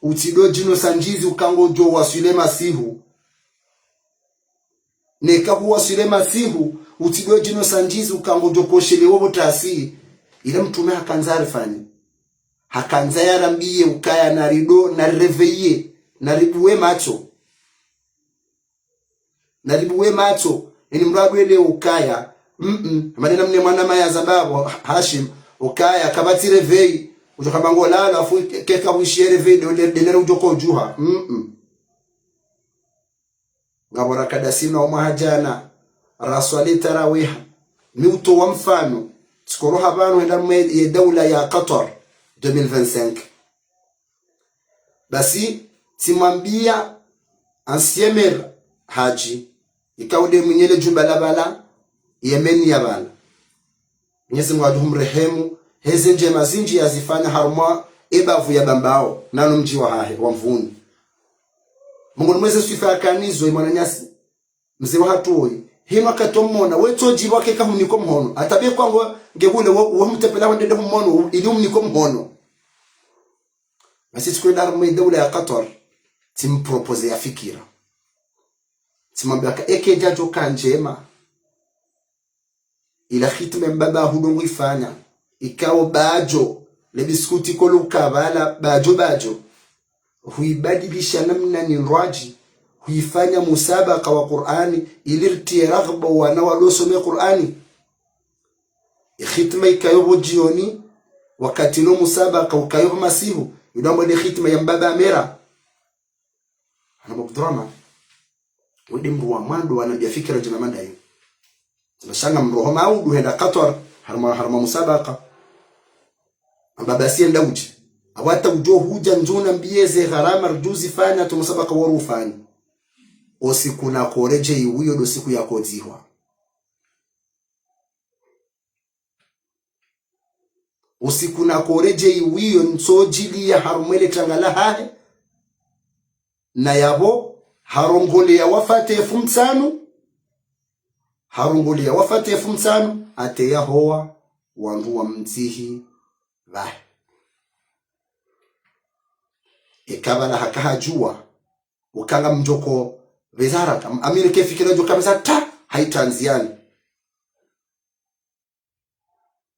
Utsido djino sanjizi uka ngodjo waswile masihu. Neka huwaswile masihu, utsido djino sanjizi uka ngodjo koshelewa bo tasi. Ile Mtrume hakandza arifanye. Hakandza yarambiye ukaya narido, nariréveillé, naribuwe matso. Naribuwe matso, Ini mradu ele ukaya, mm, mm, manena mne mwana maya za babo, Hashim, ukaya, kapvatsi réveil, udjo kamba ngo lala, afu ke-, keka wishiye réveil, de, de, de, nere udjo ko djuha. Mm, mm. Ngapvo rakada sina omwaha djana, raswali tarawiha. Mi utowa mfano, tsikoro hapvanu henda mwe ye daula ya Qatar, deux mille vingt-cinq. Basi, tsimwambia ancien maire Hadji, ikao nde mwenye le djumba la pvala, Yemen ya pvala. Mwenyezi Mungu adjo humrehemu, heze ndjema zindji yazifanya harumwa ebavu ya Bambao, nano mdji wahahe, wa Mvuni. Mungu nimweze swifa yakanazo, ye mwananyasi, mze wahatru oyi. Hima kato mmona, wetso djibu wake kahuniko mhono. Hata be kwangu, nge hule, wo, wo mtepela wandende mhono, ili umniko mhono. Basi tsikwenda harumwa ye daula ya Qatar, tsimpropoze ya fikira. Tsimwambia ka eke djadjo ka ndjema. Ila hitma mbaba hudungu ifanya. Ikao badjo, le biskuti kolo ukapvala, badjo, badjo. Huibadilisha namna ni ndrwadji, huifanya musabaka wa Qur'ani, ili ritie raghba wana walo some Qur'ani. Ye hitma ikayo pvo djioni, wakati no musabaka ukayo pvo masihu, idambo ne hitma ya mbaba amera. Ana Abdurrahman, wende mdru wa mwando wanambia fikira djina mandayo. Nashanga mroho maudu henda Qatar, harumwa, harumwa musabaka. Amba basi enda udje. Awata udjo hudja ndzo unambie ze gharama ridjo zifanya, to musabaka woru ufanya. Osiku nakoredjei wiyo ndo siku yakodzihwa. Osiku nakoredjei wiyo ntsodjiliya harumwa le tanga lahahe. Na yapvo, harongoleya wafate efu mtsanu, harongoleya wafate efu mtsanu, hata yahowa wandru wa mdzihi pvahe. Eka pvala haka hadjuwa, ukanga mdjoko pveza haraka, amini ke fikira djo kameza ta, haitranziani.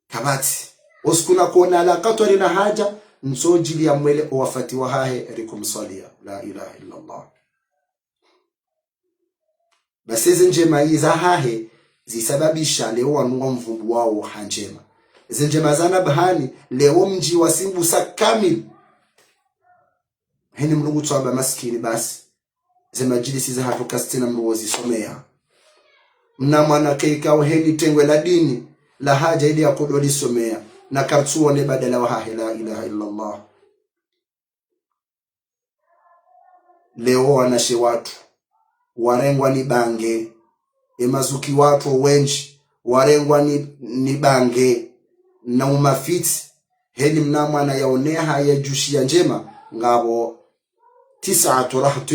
Kapvatsi. Osiku nakona la Qatar na hadja, ntsodjiliya mwele owafati wahahe rikumswalia. La ilaha illa Allah. Basi eze ndjema iza hahe, zisababisha leo wanu wa mvumbu wao ha ndjema. Eze ndjema zana bahani, leo mdji wa Simbusa kamili. Heni mdru ngutswamba maskini basi. Ze madjilisi zahatru kasitsina mdru wozisomeya. Mna mwana keikao heni tengwe la dini, la hadja ili yakodo lisomeya. Na karitsuwone badala wahahe, la ilaha illa Allah. Leo wanashe watru, warengwa ni bange, emazuki watru wendji, warengwa ni, ni bange, na umafitsi, heni mna mwana yaoneha yadjushiya ndjema, ngapvo تسعة رهط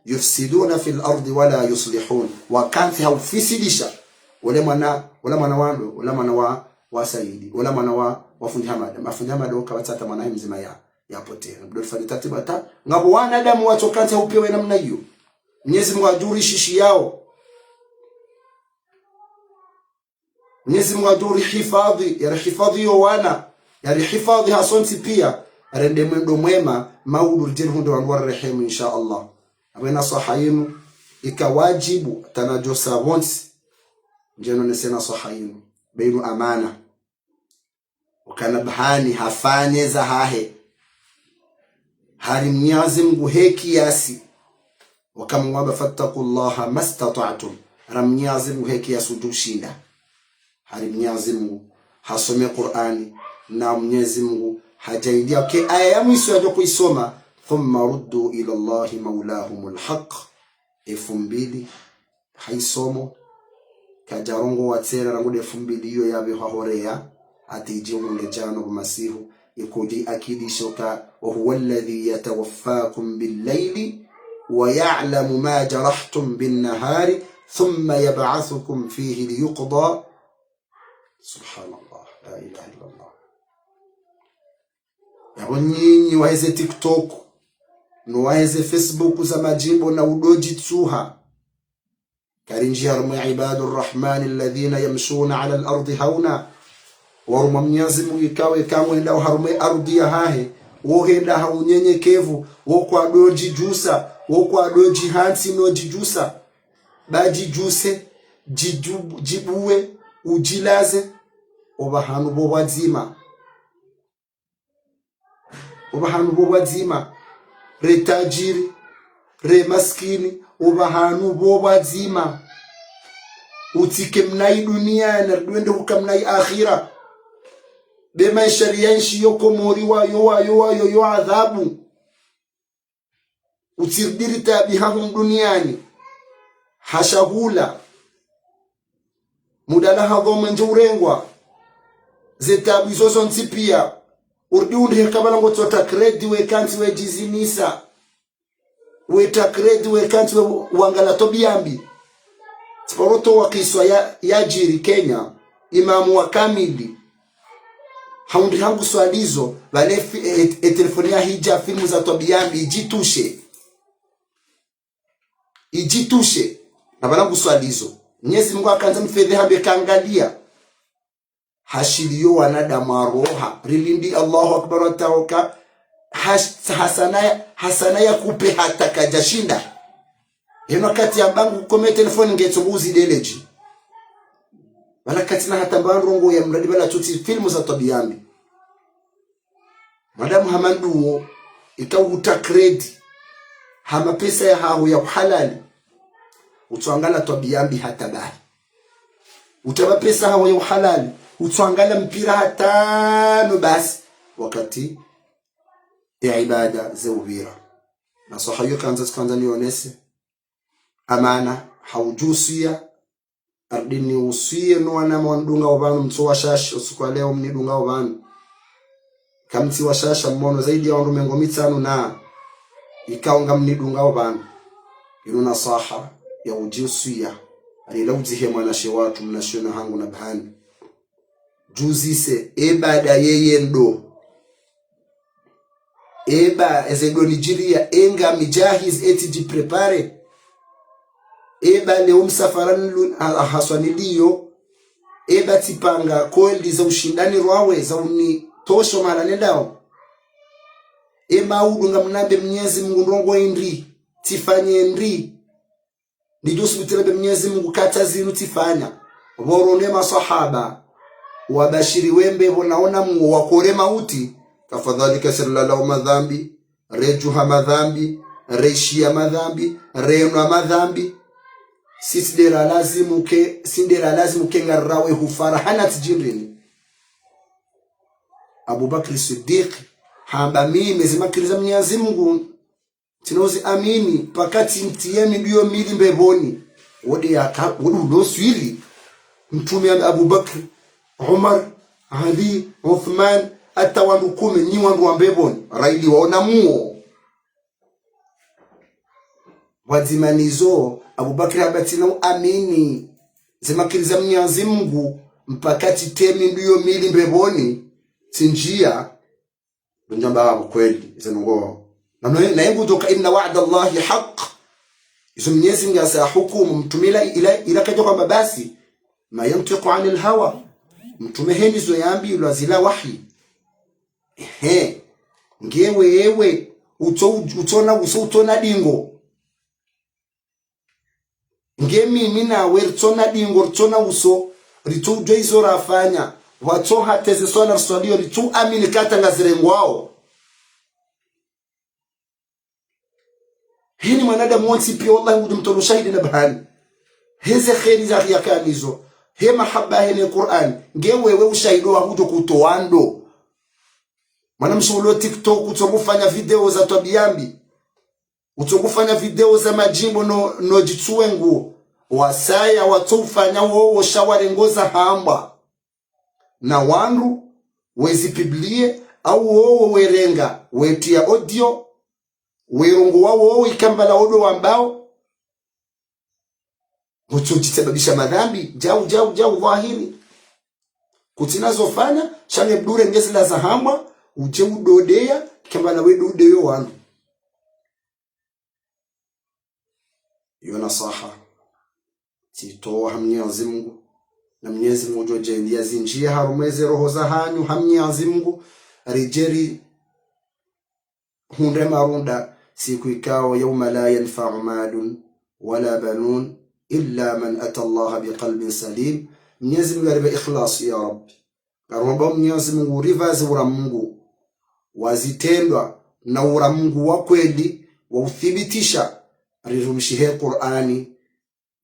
يفسدون في الأرض ولا يصلحون. Wakantsi ha ufisidisha. Ole mwana, ole mwana wando, ole mwana wa, wa Saidi, ole mwana wa, wa fundi Hamada. Mafundi Hamada woka watsata mwana he mdzima ya, ya potea. Abdul Fani Tati Bata. Ngapvo wanadamu watso kantsi ha upewe namna iyo. Mwenyezi Mungu adjuri shishi yao. Mwenyezi Mungu adjuri hifadhi, yarihifadhi yo wana, yarihifadhi hasontsi pia, rende mwendo mwema, maudu ridjeri hunde wandru wa rehemu, insha Allah. Apvo ena swaha yinu, ika wadjibu, tsanadjo sa pvontsi, ndjeno nese na swaha yinu, be inu amana. Ukana bahani hafanye zahahe. Hari Mwenyezi Mungu he kiasi. Waka Mungu amba, فاتقوا الله ما استطعتم. Ra Mwenyezi Mungu he kiasi udjushinda. Hari Mwenyezi Mungu hasome Qur'ani, na Mwenyezi Mungu hadjaidiya ke aya ya mwiso yadjo kuisoma, ثم ردوا إلى الله مولاهم الحق. Efu mbili, haisomo, kadjarongowa tsena rangu de efu mbili iyo yapve hwahoreya, hata idji unge djano pvo masihu, ikodji akidisho ka, وهو الذي يتوفاكم بالليل ويعلم ما جرحتم بالنهار ثم يبعثكم فيه ليقضى. Subhanallah, la ilaha illallah. Yapvo nyinyi waheze TikTok, no waheze Facebook za madjimbo na udodji tsuha. Karindji harumwa عباد الرحمن الذين يمشون على الأرض هونا. Warumwa Mwenyezi Mungu ikawe kamwenda harumwa ardhi yahahe, wo henda ha unyenyekevu, wo kwadodji djusa, wo kwadodji hantsi no djidjusa. Badjidjuse, djidju-, djibuwe, udjilaze, opvahanu pvo pvwadzima. Opvahanu pvo pvwadzima. Re tajiri, re maskini, opvahanu pvo pvwadzima. Utsike mnayi duniani, ridwende huka mnayi akhira. Be maesha riyenshi yo Komori wa yo, wa yo, wa yo, yo adhabu. Utsiridiri tabiha hunu duniani. Ha shahula. Mudala hadho mwenje urengwa. Ze tabu izo zontsi pia. Urudi undri heka bala ngotso ta kredi we kantsi we djizinisa. We ta kredi we kantsi we wangala twabiya mbi. Tsiparo towa kiswa ya, yadjiri Kenya. Imamu wa kamili. Hahundri hangu swalizo, pvale fi-, e, e, e telefoni yahidja filmu za twabiya mbi, idjitushe. Idjitushe, na pvala ngu swalizo. Mnyezi Mungu hakandza mfedhe hambe kangaliya. Hashiliyo wanadamu aroha. Rilindi Allahu Akbar wataoka. Hash-, hasana ya, hasana ya kupe hata kadjashinda. Yeno wakati yamba ngu kome telefoni ngetso buzi deledji. Pvala katsina hata mba ndrongo ya mradi pvala tsotsi filmu za twabiya mbi. Mwanadamu hama nduwo, ika uta kredi, ha mapesa yahaho ya uhalali, utsoangala twabiya mbi hata bahi. Uta mapesa yahaho ya uhalali, utsoangala mpira hata no basi, wakati ya ibada ze upvira. Nasaha yo kandza tsikandza niyonese, amana, ha udjusiya, ardini usiye no wanama wanidunga opvanu mtso washashi, usiku wa leo mnidunga opvanu. Kamtsi washasha mmono zaidi ya wandru mengo mitsanu na ikao ngamnidunga opvanu. Inu nasaha ya udjusiya, alila udzihe mwanashe watru mnashiona hangu na bahani. Djuzise, e baada yeye ndo. Eba, eze ndo nidjiriya, e ngami djahiz eti djiprepare. Eba leo msafara nilu-, ha-, haswa niliyo. Eba tsipanga kweli za ushindani rwawe, za unitosho mahala nendao. E maudu ngamnambe Mnyezi Mungu ndrongo indri, tsifanye ndri. Ndidjo subuti nambe Mnyezi Mungu katsa zinu tsifanya. Pvoro ne maswahaba wabashiri wembe pvo naona mngo wakore mauti. Tafadhali kasirila lao madhambi, redjuha madhambi, reishiya madhambi, renwa madhambi. Sisi ndera lazimu ke, si ndera lazimu ke ngarirawe hufara hana tsi djindrini. Abu Bakri Siddiq hamba mimi zimakiri za Mnyezi Mungu tsina uzi amini, mpaka tsi ntiye mindu yo mili mbepvoni. Wode yaka, wode ulo swiri. Mtrume yambe Abu Bakr, Umar, Ali, Uthman, hata wandru kume, nyi wandru wa mbepvoni. Raili waona muo. Pvwadzima nizo, Abu Bakr hamba tsina uamini zimakiri za Mnyezi Mungu, mpaka tsi ntiye mindu yo mili mbepvoni, tsi ndjiya, ndo ndjamba hapvo kweli, izo nungo. Na mwe-, na yengu djoka, إن وعد الله حق. Izo Mnyezi Mungu yasa hukumu, mtrume ila, ila, ila kadjo hamba basi. ما ينطق عن الهوى. Mtrume heni zo yambilwa zila wahi. Ehe. Nge wewe, utso, utsona uso, utsona dingo. Nge mimi nawe ritsona dingo, ritsona uso, ritso udjuwa izo rafanya, watso hateze swala riswaliyo, ritso amini kata ngazirengwao. Heni mwanadamu wontsi piya, wallahi, ngudjo mtolo shahidi na bahani. Heze kheri za yakanizo, he mahaba hene Qur'an, nge wewe ushahidi wa hudjo kutowa ndo. Mwanamshe ulo TikTok, utso ngufanya video za twabiya mbi. Utso ngufanya video za madjimbo no, no djitsuwe nguo. Wasaya watso ufanya wowo sha warengo za hambwa na wandru, wezipublie, au wowo werenga, wetiya audio, werongowa wowo ikambala odo wambao. Ngutso djisababisha madhambi, djau, djau, djau, dhwahiri. Kutsina zofanya, sha nge bure ngezila za hambwa, udje udodeya, kembala we dodeyo wanu. Iyo nasaha. Tsitowa ha Mnyezi Mungu. Na Mnyezi Mungu ngudjo djaaliya zindjiya harumwa eze roho za hanyu ha Mnyezi Mungu. Ridje ri hundre marunda, siku ikao, يوم لا ينفع مال ولا بنون إلا من أتى الله بقلب سليم. Mnyezi Mungu yaripve ikhlas, ya Rabbi. Ngaromba Mnyezi Mungu uripvaze ura Mungu wa zitrendwa na ura Mungu wa kweli wa uthibitisha, rirumishihe Qur'ani.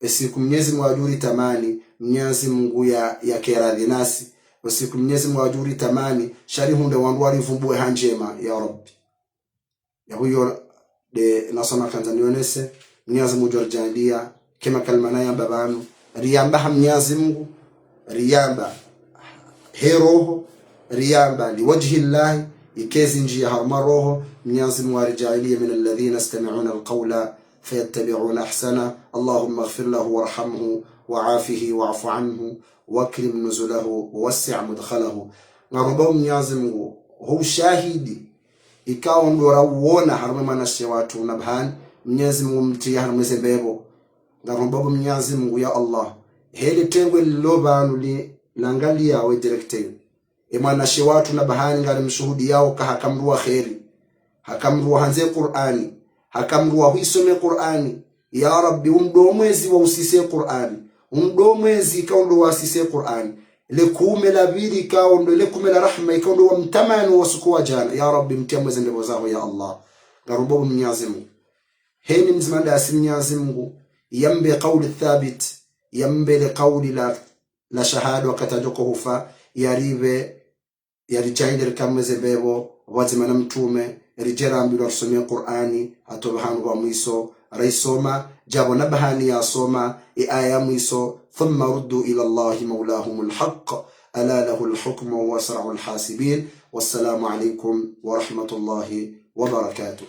Esiku Mnyezi Mungu adjo ritamani, Mnyezi Mungu ya, yake radhi nasi. Esiku Mnyezi Mungu adjo ritamani, sha rihundre wandru warivumbuwe ha ndjema, ya Rabbi. Yapvo iyo nde nasona kandza nionese, Mnyezi Mungu ngudjo ridjaaliya, hama kalima nayamba pvanu, riyamba ha Mnyezi Mungu, riyamba he roho, riyamba liwajhi llahi, yike zindjiya harumwa roho, Mnyezi Mungu aridjaaliye من الذين يستمعون القول فيتبعون أحسنه. اللهم اغفر له وارحمه وعافه واعف عنه وأكرم نزله ووسع مدخله. Ngaromba Mnyezi Mungu, ho ushahidi ikao ndo rawona harumwa mwanashe watru Nabhani, Mnyezi Mungu mtriye harumwa ze mbepvo. Ngaromba Mnyezi Mungu, ya Allah, hele tengwe lilo pvanu li, langaliyao e direct. E mwanashe watru Nabhani ngarimshuhudiyao ka haka mdru wa kheri, haka mdru wa handze Qur'ani, haka mdru wa huisome Qur'ani. Ya Rabbi, umdo mwezi wa usise Qur'ani, umdo mwezi ikao ndo wasise Qur'ani. Le kume la pvili ikao ndo, le kume la rahma ikao ndo wamtamani wa usiku wa djana. Ya Rabbi, mtriya harumwa ze mbepvo zaho, ya Allah. Ngaromba Mnyezi Mungu, heni mdzima ndasi Mnyezi Mungu, yambe kauli thabit, yambe le kauli la, la shahada wakati adjo ko hufa, yaripve, yaridjaaliye rike harumwa ze mbepvo, pvwadzima na mtrume, ridje rambilwa risome Qur'ani, hata pvahanu pva mwiso, raisoma, djapvo Nabhani yasoma, e aya ya mwiso, ثم ردوا إلى الله مولاهم الحق، ألا له الحكم وهو أسرع الحاسبين. والسلام عليكم ورحمة الله وبركاته.